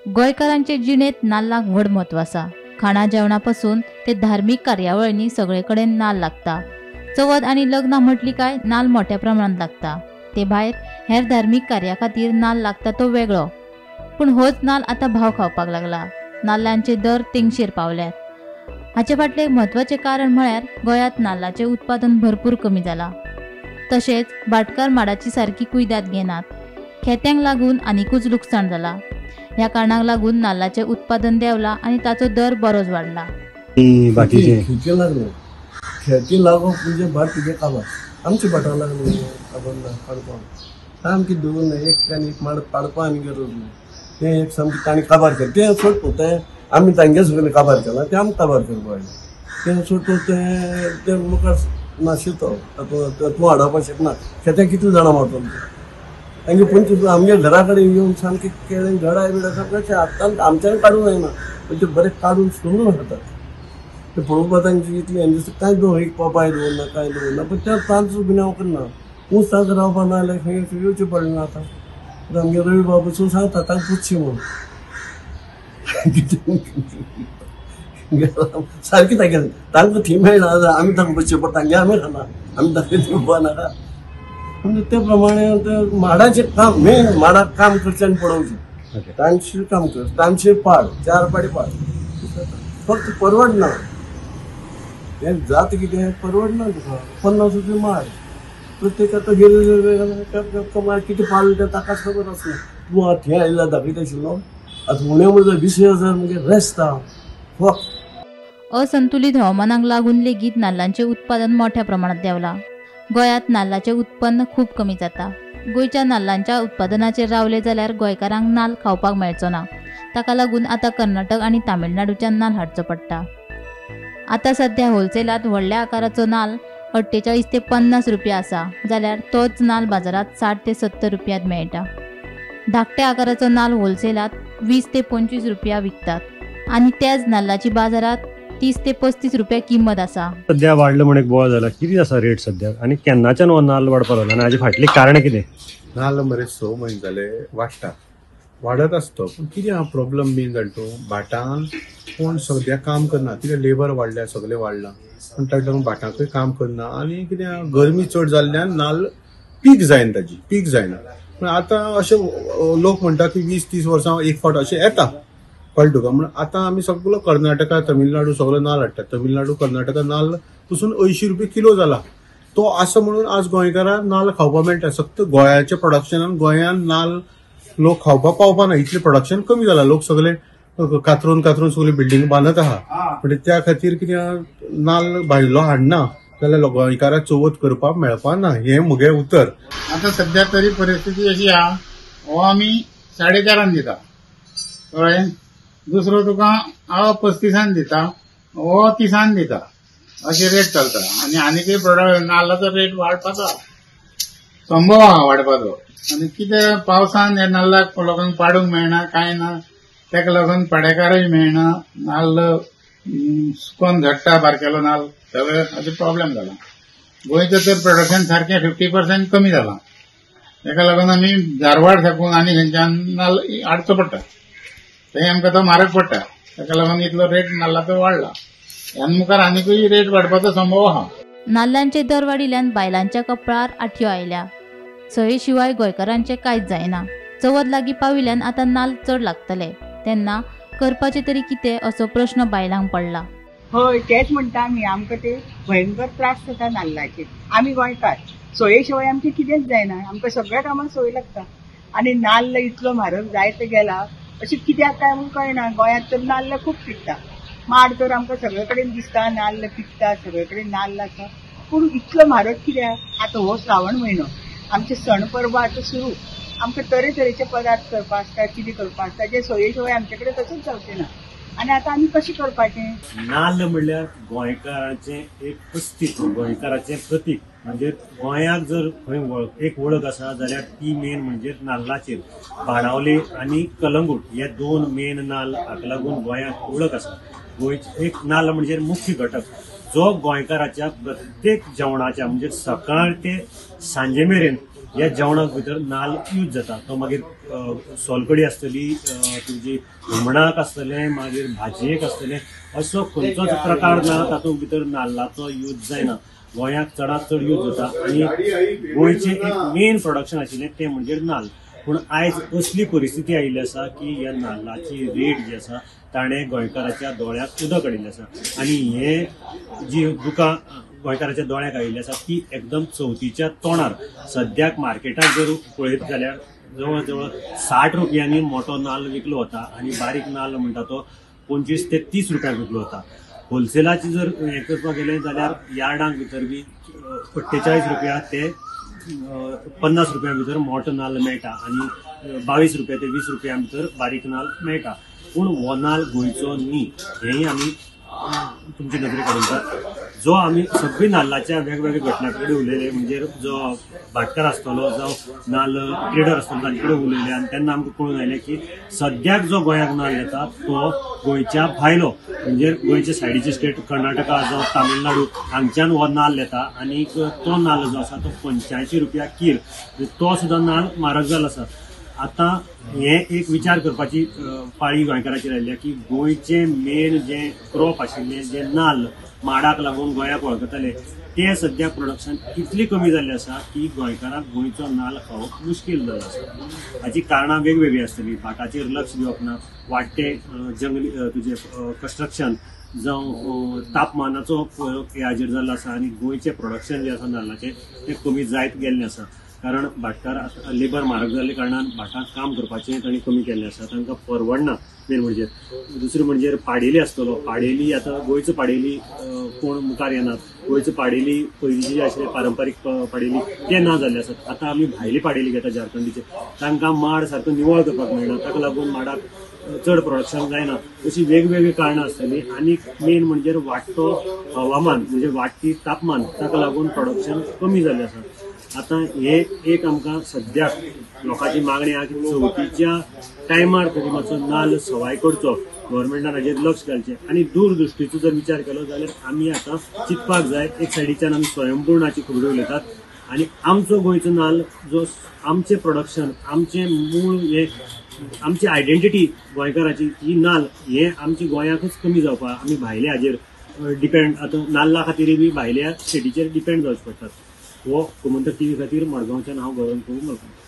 गोंयकारांचे जिणेंत नाल्लाक व्हड म्हत्व आसा. खाणा जेवणा पासून ते धार्मीक कार्यावळींनी सगळे कडेन नाल्ल लागता. चवथ आनी लग्नां म्हटली काय नाल्ल मोठ्या प्रमाणांत लागता. ते भायर हेर धार्मीक कार्या खातीर नाल्ल लागता तो वेगळो, पूण होच नाल्ल आतां भाव खावपाक लागला. नाल्लांचे दर तेंगशेर पावल्यात. हाचे फाटलें एक म्हत्वाचें कारण म्हळ्यार गोंयांत नाल्लाचें उत्पादन भरपूर कमी जालां. तशेंच भाटकार माडाची सारकी कुयदाद घेनात. खेत्यांक लागून आनिकूच लुकसाण जालां. ह्या कारणाक लागून नाल्लाचें उत्पादन देंवलां आनी ताचो दर बरोच वाडला. बाकीचे लागले खेती लागप म्हणजे भाट तुजें काबार, आमची भाटां लागली काबर ना काडपाक सामकी दवरना, एक आनी एक माड पाडपा आनी गरज ना. तें एक सामकें तांणी काबार केलें तें सोडपो, तें आमी तांगे सगळें काबार केलां तें आमी काबार करपा तें सोडपो, तें तें मुखार नाशितो तूं हाडपाक शकना. शेतां कितली जाणां मारतलो तांगे पंचवीस आमगे घरा कडेन येवन सामकें केळें घडाय बिडाय सामकें आतां आमच्यान काडूंक जायना, पण ते बरें काडून सोडून खातात. ते पळोवपा तांची इतली आनी कांय दवर एक पोपाय दवरना कांय दवरना, पण त्या तांचो गुन्यांव करना. ऊस तांकां रावपा ना जाल्यार खंय येवचें पडलें आतां. आमगे रवी बाबू सांगता तांकां पुचचें म्हणून सारकें तांगे तांकां थंय मेळना आमी तांकां बसचें पडटा, तांगे आमी खाना आमी तांकां दिवपा नाका. म्हणजे ते प्रमाणे माडाचें काम मेन माडाक काम करचें आनी पडोवचें, तांचे काम कर, तांचे पाड चार पाडी पाड फक्त परवडना. हें जाता कितें परवडना तुका. 50 रुपया माड प्रत्येक आतां गेले माड कितें पाडलें तें ताकाच खबर आसना. तूं आतां थंय आयला दाखयता आशिल्लो आतां उणें म्हणजे 20,000 म्हणजे रेस्त फक्त. असंतुलीत हवामानाक लागून लेगीत नाल्लांचें उत्पादन मोठ्या प्रमाणांत देंवलां. गोंयांत नाल्लाचें उत्पन्न खूब कमी जाता. गोंयच्या नाल्लांच्या उत्पादनाचेर रावले जाल्यार गोंयकारांक नाल्ल खावपाक मेळचो ना. ताका लागून आतां कर्नाटक आनी तामिळनाडूच्यान नाल्ल हाडचो पडटा. आतां सद्या होलसेलांत व्हडल्या आकाराचो नाल्ल 48 ते 50 रुपया आसा, जाल्यार तोच नाल्ल बाजारांत 60 ते 70 रुपयांत मेळटा. धाकट्या आकाराचो नाल्ल होलसेलांत 20 ते 25 रुपया विकतात आनी त्याच नाल्लाची बाजारांत 30 ते 35 रुपया किंमत आसा. सद्या वाडलो म्हण एक बोवाळ जाला, कितें आसा रेट सद्या आनी केन्नाच्यान हो नाल्ल वाडपाक लागला आनी हाजे फाटलीं कारणां कितें? नाल्ल मरे 6 म्हयने जाले वाडटा, वाडत आसतो, पूण कितें आहा प्रॉब्लम मेन जाणा तूं, भाटान कोण सद्या काम करना, कितें लेबर वाडल्या सगळें वाडलां, पूण ताका लागून भाटाकूय काम करना आनी कितें गरमी चड जाल्ल्यान नाल्ल पीक जायना, ताजी पीक जायना. पूण आतां अशें लोक म्हणटा की 20-30 वर्सां एक फावट अशें येता, कळ्ळें तुका. म्हणून आतां आमी सगलो कर्नाटका तमिळनाडू सगलो नाल्ल हाडटा. तमिळनाडू कर्नाटका नाल्ल पसून 80 रुपया किलो जाला. तो आसा म्हणून आज गोंयकारांक नाल्ल खावपाक मेळटा. फक्त गोंयाच्या प्रोडक्शनान गोंयान नाल्ल लोक खावपाक पावपा ना, इतलें प्रोडक्शन कमी जाला. लोक सगळे कातरून कातरून सगळे बिल्डींग बांदत आहा, म्हणजे त्या खातीर कितें नाल्ल भायलो हाडना जाल्यार गोंयकाराक चवथ करपाक मेळपा ना, हें म्हगें उतर. आतां सद्या तरी परिस्थिती अशी आहा, हो आमी 4.5 दिता, कळ्ळें. दुसरो तुका हांव 35 दिता, हो 30 दिता, अशे रेट चलता. आनी आनीकय प्रोडक्ट नाल्लाचो रेट वाडपाचो संभव आहा वाडपाचो. आनी कितें पावसान ह्या नाल्लाक लोकांक पाडूंक मेळना कांय ना, ताका लागून पाडेकारय मेळना, नाल्ल सुकोन झडटा बारकेलो नाल्ल, सगळें अशें प्रॉब्लेम जाला. गोंयचें तर प्रोडक्शन सारकें 50% कमी जालां, ताका लागून आमी धारवाड साकून आनी खंयच्यान नाल्ल हाडचो पडटा, थंय आमकां तो म्हारग पडटा, ताका लागून इतलो रेट नाल्लाचो वाडला. ह्यान मुखार आनीकूय रेट वाडपाचो संभव आहा. नाल्लांचे दर वाडिल्ल्यान बायलांच्या कपळार आठयो आयल्या. सये शिवाय गोंयकारांचें कांयच जायना. चवथ लागीं पाविल्ल्यान आतां नाल्ल चड लागतले, तेन्ना करपाचें तरी कितें असो प्रश्न बायलांक पडला. हय, तेच म्हणटा आमी, आमकां ते भयंकर त्रास जाता नाल्लाचेर. आमी गोंयकार, सोये शिवाय आमचें कितेंच जायना, आमकां सगळ्या कामाक सोय लागता. आनी नाल्ल इतलो म्हारग जायत गेला, अशें कित्याक काय म्हूण कळना. गोंयांत तर नाल्ल खूब पिकता, माड तर आमकां सगळे कडेन दिसता, नाल्ल पिकता, सगळे कडेन नाल्ल आसा, पूण इतलो म्हारग कित्याक? आतां हो श्रावण म्हयनो, आमचे सण परबो आतां सुरू, आमकां तरेतरेचे पदार्थ करपा आसता, कितें करपा आसता, जे सोये शिवाय आमचे कडेन तशेंच जावचें ना. आनी आतां आमी कशें करपाचें? नाल्ल म्हणल्यार गोंयकारांचें एक अस्तित्व, गोंयकाराचें प्रतीक. म्हणजे गोंयाक जर खंय एक वळख आसा जाल्यार ती मेन म्हणजे नाल्लाचेर. बाणावले आनी कलंगूट हे 2 मेन नाल्ल हाका लागून गोंयाक वळख आसा. गोंयचे एक नाल्ल म्हणजे मुख्य घटक जो गोंयकाराच्या प्रत्येक जेवणाच्या म्हणजे सकाळ ते सांजे मेरेन ह्या जेवणाक भितर नाल्ल यूज जाता. तो मागीर सोलकडी आसतली, तुजी हुमणाक आसतलें, मागीर भाजयेक आसतलें, असो खंयचोच प्रकार ना तातूंत भितर नाल्लाचो यूज जायना. गोंयाक चडांत चड यूज जाता आनी गोंयचें एक मेन प्रोडक्शन आशिल्लें तें म्हणजे नाल्ल. पूण आयज असली परिस्थिती आयिल्ली आसा की ह्या नाल्लाची रेट जी आसा ताणें गोंयकाराच्या दोळ्याक उदक हाडिल्लें आसा आनी हे जी दुकां गोंयकाराच्या दोळ्याक आयिल्ली आसा ती एकदम चवथीच्या तोंडार. सद्याक मार्केटाक जर पळयत जाल्यार जवळ जवळ 60 रुपयांनी मोटो नाल्ल विकलो वता आनी बारीक नाल्ल म्हणटा तो 25 ते 30 रुपयांक विकलो वता. होलसेलाची जर हें करपाक गेलें जाल्यार यार्डांक भितर बी 48 रुपया ते 50 रुपया भितर मोटो नाल्ल मेळटा आनी 22 रुपया ते 20 रुपया भितर बारीक नाल्ल मेळटा. पूण हो नाल्ल गोंयचो न्ही हेंय आमी तुमचे नदरेक हाडून जो आमी सगळीं नाल्लाच्या वेगवेगळ्या घटना कडेन उलयले, म्हणजे जो भाटकार आसतलो जावं नाल्ल ट्रेडर आसतलो तांचे कडेन उलयले आनी तेन्ना आमकां कळून आयलें की सद्याक जो गोंयाक नाल्ल येता तो गोंयच्या भायलो, म्हणजे गोंयच्या सायडीचे स्टेट कर्नाटका जावं तामिळनाडू हांगच्यान हो नाल्ल येता आनी तो नाल्ल जो आसा तो 85 रुपया कील, तो सुद्दां नाल्ल म्हारग जालो आसा. आतां हें एक विचार करपाची पाळी गोंयकाराचेर आयल्या की गोंयचें मेन जें क्रॉप आशिल्लें जें नाल्ल माडाक लागून गोंयाक वळखताले तें सद्या प्रोडक्शन इतली कमी जाल्लें आसा की गोंयकारांक गोंयचो नाल्ल खावप मुश्कील जाल्लो आसा. हाची कारणां वेगवेगळीं आसतलीं, भाटाचेर लक्ष दिवप ना, वाडटें जंगली तुजें कन्स्ट्रक्शन जावं तापमानाचो हाजेर जाल्लो आसा आनी गोंयचें प्रोडक्शन जें आसा नाल्लाचें तें कमी जायत गेल्लें आसा. कारण भाटकार लेबर म्हारग जाल्ल्या कारणान भाटांत काम करपाचें तांणी कमी केल्लें आसा, तांकां परवडना मेन म्हणजे. दुसरें म्हणजे पाडेली आसतलो, पाडेली आतां गोंयचो पाडेली कोण मुखार येनात, गोंयचो पाडेली पयलींचे जे आशिल्ले पारंपारीक पाडेली ते ना जाल्ले आसात. आतां आमी भायली पाडेली घेता झारखंडीचे, तांकां माड सारको निवळ करपाक मेळना, ताका लागून माडाक चड प्रोडक्शन जायना. अशीं वेगवेगळीं कारणां आसतलीं आनी मेन म्हणजे वाडटो हवामान म्हणजे वाडटी तापमान ताका लागून प्रोडक्शन कमी जाल्लें आसा. आतां हे एक आमकां सद्याक लोकांची मागणी आहा की चवथीच्या टायमार तरी मातसो नाल्ल सवाय करचो, गव्हर्मेंटान हाजेर लक्ष घालचें आनी दूरदृश्टीचो जर विचार केलो जाल्यार आमी आतां चिंतपाक जाय. एक सायडीच्यान आमी स्वयंपूर्णाची खबरी उलयतात आनी आमचो गोंयचो नाल्ल जो आमचें प्रोडक्शन आमचें मूळ हें आमची आयडेंटिटी गोंयकाराची ही नाल्ल हें आमच्या गोंयाकूच कमी जावपाक आमी भायल्या हाजेर डिपेंड आतां नाल्ला खातीर बी भायल्या स्टेटीचेर डिपेंड जावचें पडटात. हो गोमंतक टीव्ही खातीर मडगांवच्यान हांव गौरव प्रभू मळकर्णकर.